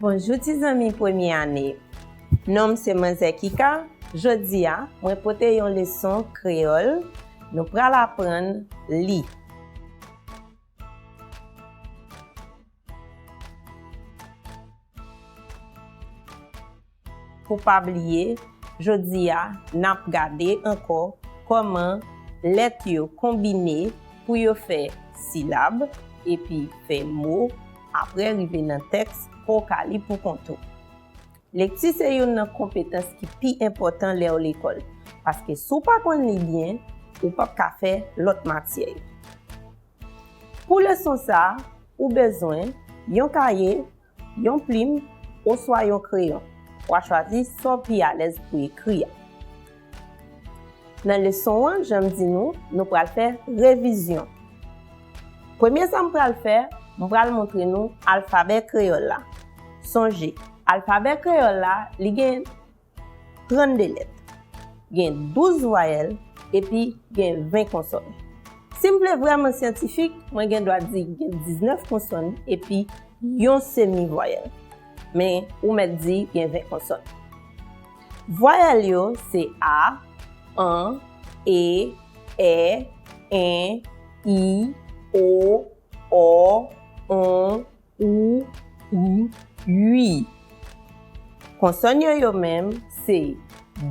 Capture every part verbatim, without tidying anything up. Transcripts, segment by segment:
Bonjou ti zanmi premye ane. Non m se Manzè Kika. Jodi a, mwen pote yon leson kreyòl. Nou pral aprann li. Pou pa bliye, jodi a, n ap gade ankò kòman lèt yo konbine pou yo fè silab epi fè mo, apre rive nan tèks pou w ka li pou kont ou. Lekti se youn nan konpetans ki pi enpòtan lè w lekòl, paske si w pa konn li byen, ou p ap ka fè lòt matyè yo. Pou leson sa a, ou bezwen yon kaye, yon plim, oswa yon kreyon. W a chwazi sa w pi alèz pou ekri a. Nan leson an, jan m di nou, nou pral fè revizyon. Premye sa m pral fè, m pral montre nou alfabè kreyòl la. Sonje, alfabè kreyòl la, li gen trannde lèt. Gen douz vwayèl epi gen ven konsòn. Si m vle vrèman syantifik, mwen gen dwa di gen diznèf konsòn epi yon semi vwayèl. Men, ou mèt di gen ven konsòn. Vwayèl yo se a, an, e, è, en, i, o, ò, on, ou, ou, ui. Konsòn yo yo menm se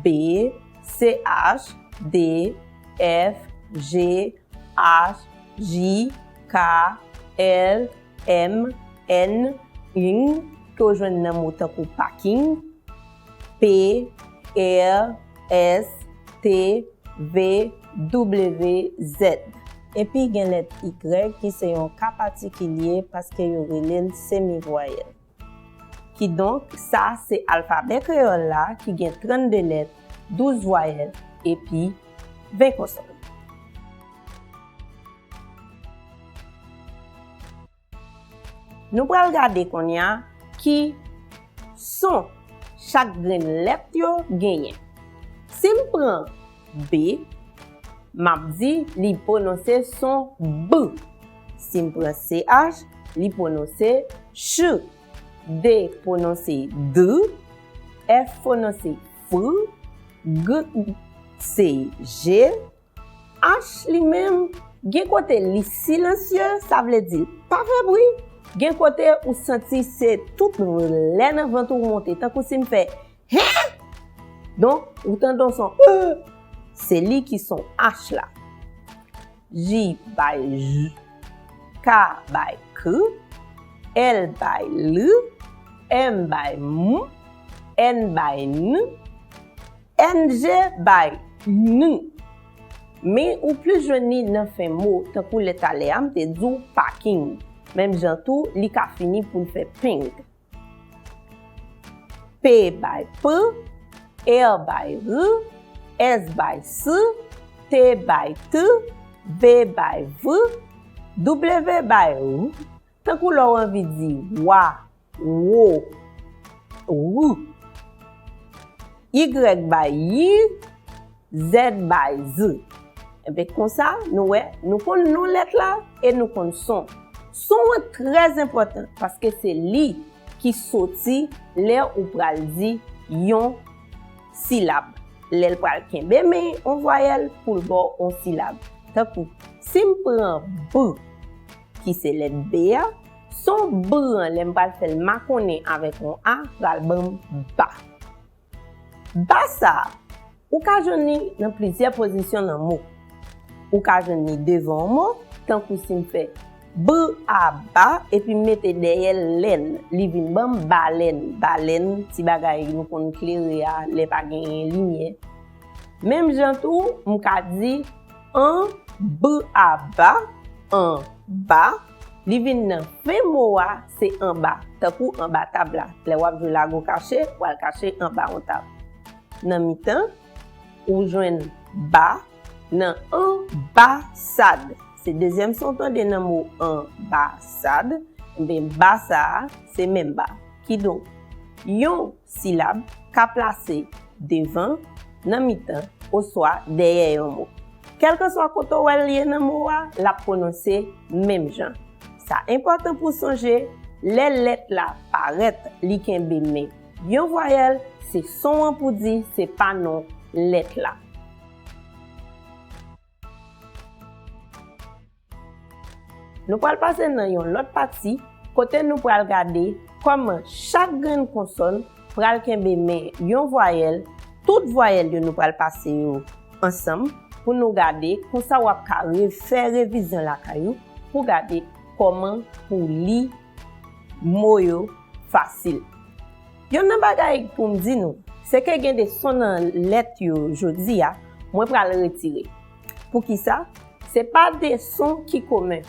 B, C H, D, F, G, H, J, K, L, M, N, ing, ke w jwenn nan mo tankou paking, P, R, S, T, V, W, Z. Epi gen lèt Y ki se yon ka patikilye paske yo rele l semi vwayèl. Kidonk, sa se alfabè kreyòl la ki gen trannde lèt, douz vwayèl epi ven konsòn. Nou pral gade kounye a ki son chak grenn lèt yo genyen. Si m pran B, m ap di li pwononse son B. Si m pran C H, li pwononse ch. D pwononse d. F pwononse f. G se j. H li menm, gen kote li silansye, sa vle di l pa fè bri. Gen kote ou santi se tout lè nan vant ou monte, tankou si m fè hen! Donk, ou tande yon son e, se li ki son H la. J bay j, K bay k, L bay l, M bay m, N bay n, N G bay n. Men ou plis jwenn li nan fen mo, tankou lè talè a m te di w paking. Menm jan tou, li ka fini pou l fè peng. P bay p, R bay r, S bay s, T bay t, V bay v, W bay w. Tankou lè w anvi di wa, wo, ru. Y bay y, Z bay z. Enben, konsa, nou wè, nou konn non lèt la e nou konn son. Son an trè enpòtan paske se li ki soti lè ou pral di yon silab. Lè l pral kenbe men yon vwayèl pou l ba w yon silab. Tankou, si m pran b, ki se lèt B a, son b an, lè m pral fè l makonnen avèk yon a, pral ban m ba. Ba sa a, ou ka jwenn li nan plizyè pozisyon nan mo. Ou ka jwenn li devan yon mo, tankou si m fè b a ba, epi m mete dèyè l lèn, li vin ban m balèn. Balèn, ti bagay nou konn klere a, lè pa genyen limyè. Menm jan tou, m ka di an b a ba, an ba, li vin nan fen mo a, se anba, tankou anba tab la. Lè w ap jwe lago kache, w al kache anba yon tab. Nan mitan, ou jwenn ba nan anbasad. Se dezyèm son w tande nan mo anbasad. Enben, ba sa a, se menm ba. Kidonk, yon silab ka plase devan, nan mitan, oswa dèyè yon mo. Kèlkeswa kote w wè l ye nan mo a, l ap pwononse menm jan. Sa enpòtan pou w sonje, Lè lèt la parèt, li kenbe men yon vwayèl, se son an pou di se pa non lèt la. Nou pral pase nan yon lòt pati kote nou pral gade kòman chak grenn konsòn pral kenbe men yon vwayèl, tout vwayèl yo nou pral pase yo ansanm pou nou gade, konsa w ap ka re-, fè revizyon lakay ou pou gade kòman pou li mo yo fasil. Youn nan bagay pou m di nou, se ke gen de son nan lèt yo jodi a, mwen pral retire. Poukisa? Se pa de son ki komen.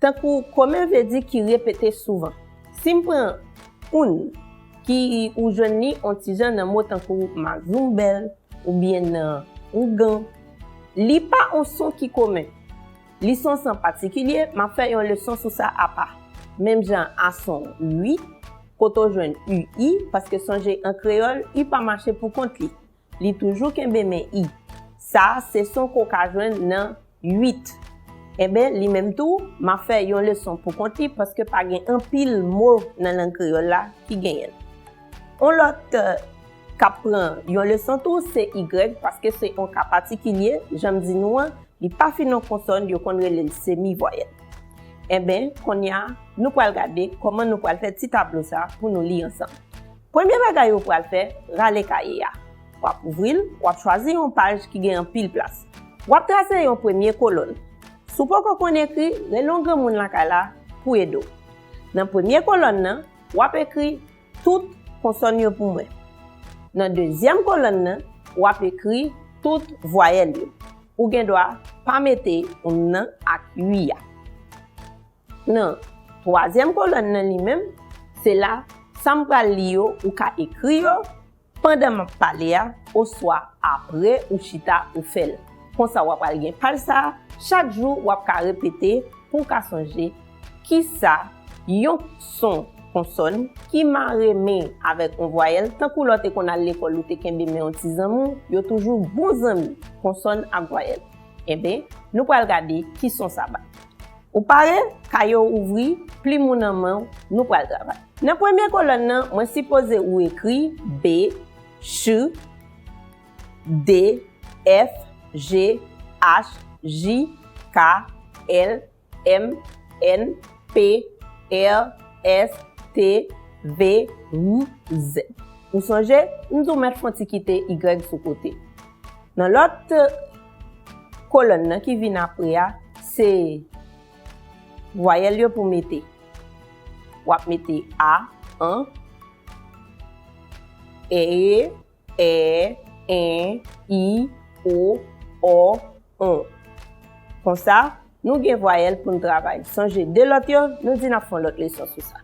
Tankou komen vle di ki repete souvan. Si m pran oun, ki ou jwenn li on ti jan nan mo tankou mazonbèl oubyen nan ougan, li pa on son ki komen. Li se on son patikilye, m ap fè yon leson sou sa apa. Menm jan a son ui, kote w jwenn u i, paske sonje an kreyòl, i pa mache pou kont li. Li toujou kenbe men i. Sa a se son ke w ka jwenn nan uit. Enben, li menm tou, m ap fè yon leson pou kont li, paske pa gen anpil mo nan lang kreyòl la ki genyen l. On lòt, euh, k ap pran yon leson tou, se igrèg, paske se on ka patikilye, jan m di nou an, li pa fin on konsòn, yo konn rele l semi vwayèl. Enben, kounye a, nou pral gade kòman nou pral fè ti tablo sa a pou nou li ansanm. Premye bagay ou pral fè, rale kaye a. W ap ouvri l, w ap chwazi yon paj ki gen anpil plas. W ap trase yon premye kolòn. Si w poko konn ekri, rele yon granmoun lakay la pou ede w. Nan premye kolòn nan, w ap ekri tout konsòn yo pou mwen. Nan dezyèm kolòn nan, w ap ekri tout vwayèl yo. Ou gen dwa pa mete oun nan ak ui a. Nan twazyèm kolòn nan li menm, se la sa m pral li yo, ou ka ekri yo pandan m ap pale a, oswa apre ou chita ou fè l. Konsa w ap pral gen paj sa a, chak jou w ap ka repete pou w ka sonje kisa yon son konsòn ki mare men avèk yon vwayèl, tankou lè w te konn al lekòl, ou te kenbe men yon ti zanmi w, yo toujou bon zanmi, konsòn ak vwayèl. Enben, nou pral gade ki son sa ba. Ou pare? Kaye w ouvri, plim ou nan men w, nou pral travay. Nan premye kolòn nan, mwen sipoze ou ekri B, Ch, D, F, G, H, J, K, L, M, N, P, R, S, T, V, W, Z. Ou sonje, m di w mèt fè on ti kite igrèg sou kote. Nan lòt kolòn nan ki vin apre a, se vwayèl yo pou mete. W ap mete a, an, e, è, en, i, o, ò, on. Konsa, nou gen vwayèl pou n travay. Sonje de lòt yo, nou di n ap fè yon lòt leson sou sa.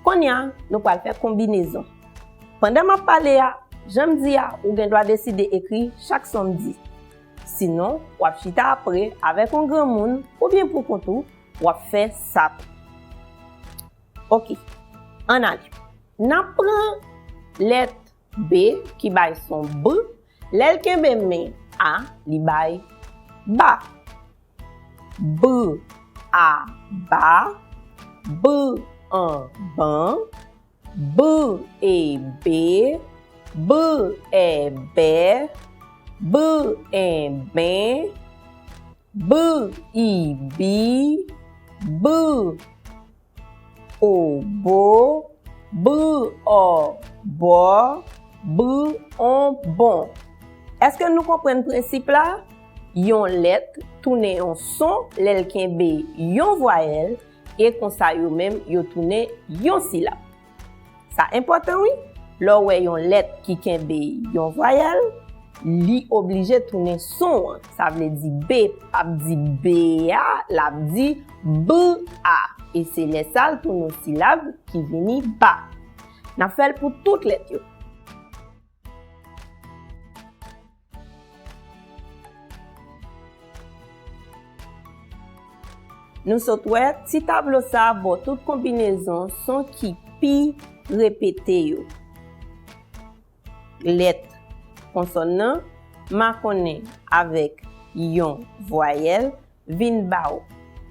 Kounye a, nou pral fè konbinezon. Pandan m ap pale a, jan m di a, ou gen dwa deside ekri chak son m di. Sinon, w ap chita apre avèk yon granmoun oubyen pou kont ou, w ap fè sa tou. Oke, ann ale. N ap pran lèt B ki bay son B. Lè l kenbe men A, li bay ba. B, a, ba. B, an, ban. B, e, be. B, è, bè. B, en, ben. B, i, bi. B, o, bo. B, ò, bò. B, on, bon. Èske nou konprann prensip la? Yon lèt tounen yon son lè l kenbe yon vwayèl, e konsa yo menm yo tounen yon silab. Sa enpòtan wi, lè w wè yon lèt ki kenbe yon vwayèl, li oblije tounen son an. Sa vle di B p ap di B a, l ap di B a. E se lè sa l tounen yon silab ki vini ba. N ap fè l pou tout lèt yo. Nou sot wè ti tablo sa a ba w tout konbinezon son ki pi repete yo. Lèt konsòn nan makonnen avèk yon vwayèl vin ba w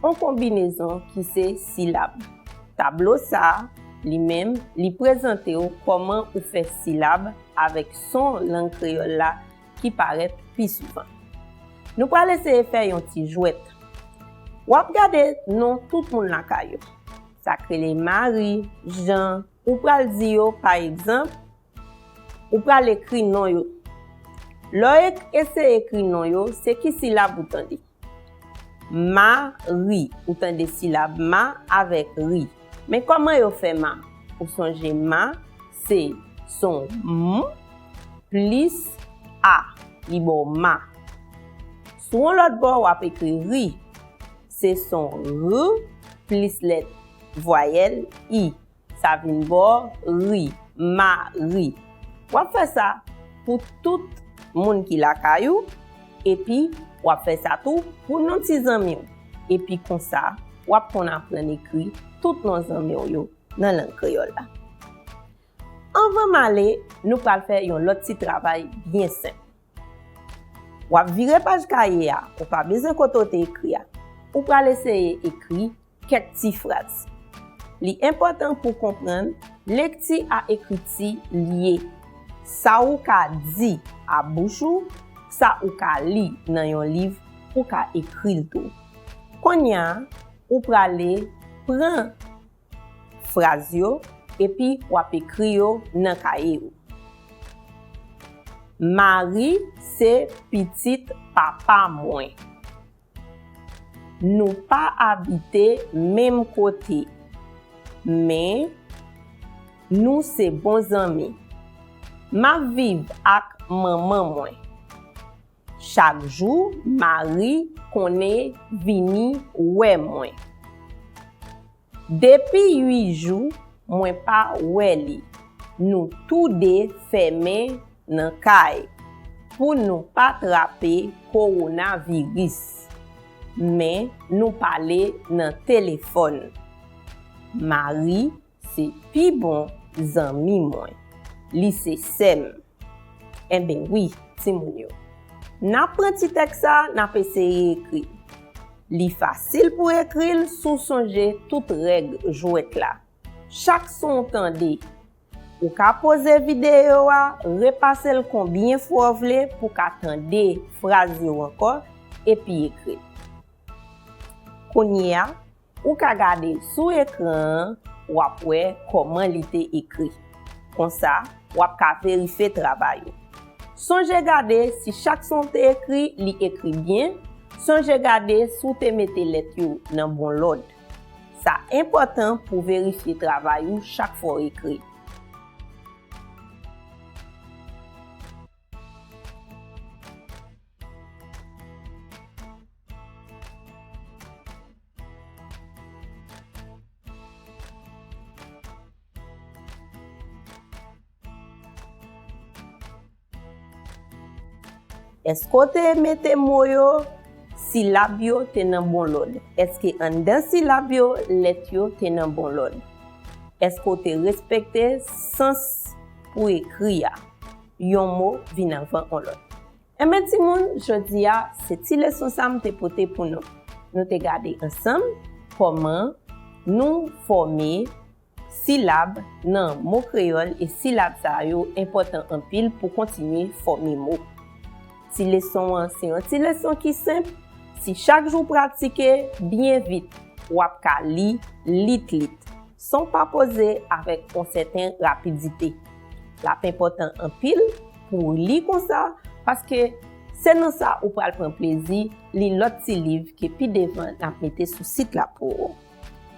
yon konbinezon ki se silab. Tablo sa a, li menm, li prezante w kòman ou fè silab avèk son lang kreyòl la ki parèt pi souvan. Nou pral eseye fè yon ti jwèt. W ap gade non tout moun lakay ou. Sa k rele Mari, Jan, ou pral di yo, pa egzanp, ou pral ekri non yo. Lè w ek-, eseye ekri non yo, se ki silab ou tande? Mari, ou tande silab ma avèk ri. Men kòman yo fè ma? Ou sonje ma, se son m plis a, li ba w ma. Sou yon lòt bò, w ap ekri ri. Se son r plis lèt vwayèl i. Sa vin ba w ri, mari. W ap fè sa pou tout moun ki lakay ou, epi w ap fè sa tou pou non ti zanmi w. Epi konsa, w ap konn aprann ekri tout non zanmi w yo nan lang kreyòl la. Anvan m ale, nou pral fè yon lòt ti travay byen senp. W ap vire paj kaye a, ou pa bezwen kote w te ekri a. Ou pral eseye ekri kèk ti fraz. Li enpòtan pou w konprann lekti a ekriti lye. Sa ou ka di a bouch ou, sa ou ka li nan yon liv, ou ka ekri l tou. Kounye a, ou prale pran fraz yo, epi w ap ekri yo nan kaye ou. Mari se pitit papa mwen. Nou pa abite menm kote, men nou se bon zanmi. M ap viv ak manman mwen. Chak jou, Mari konnen vini wè mwen. Depi uit jou, mwen pa wè li. Nou toude fèmen nan kay pou nou pa trape kowonaviris. Men nou pale nan telefòn. Mari se pi bon zanmi mwen. Li se sè m. Enben wi, timoun yo. N ap pran ti tèks sa, n ap eseye ekri l. Li fasil pou ekri l si w sonje tout règ jwèt la. Chak son w tande, ou ka poze videyo a, repase l konbyen fwa w vle pou w ka tande fraz yo ankò, epi ekri l. Kounye a, ou ka gade l sou ekran an, w ap wè kòman li te ekri. Konsa, w ap ka verifye travay ou. Sonje gade si chak son w te ekri, li ekri byen. Sonje gade si w te mete lèt yo nan bon lòd. Sa enpòtan pou w verifye travay ou chak fwa w ekri. Èske w te mete mo yo, silab yo te nan bon lòd? Èske anndan silab yo, lèt yo te nan bon lòd? Èske w te respekte sans pou ekri a? Yon mo vin anvan yon lòt. Enben timoun, jodi a, se ti leson sa m te pote pou nou. Nou te gade ansanm kòman nou fòme silab nan mo kreyòl, e silab sa yo enpòtan anpil pou kontinye fòme mo. Ti leson an se yon ti leson ki senp. Si chak jou w pratike, byen vit, w ap ka li lit lit, san w pa poze avèk yon sèten rapidite. L ap enpòtan anpil pou w li konsa, paske se nan sa ou pral pran plezi li lòt ti liv ke pi devan n ap mete sou sit la pou ou.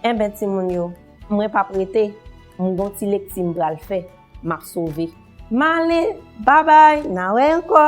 Enben timoun yo, mwen p ap rete, m gon ti lekti m pral fè, m ap sove. M ale, babay, n a wè ankò.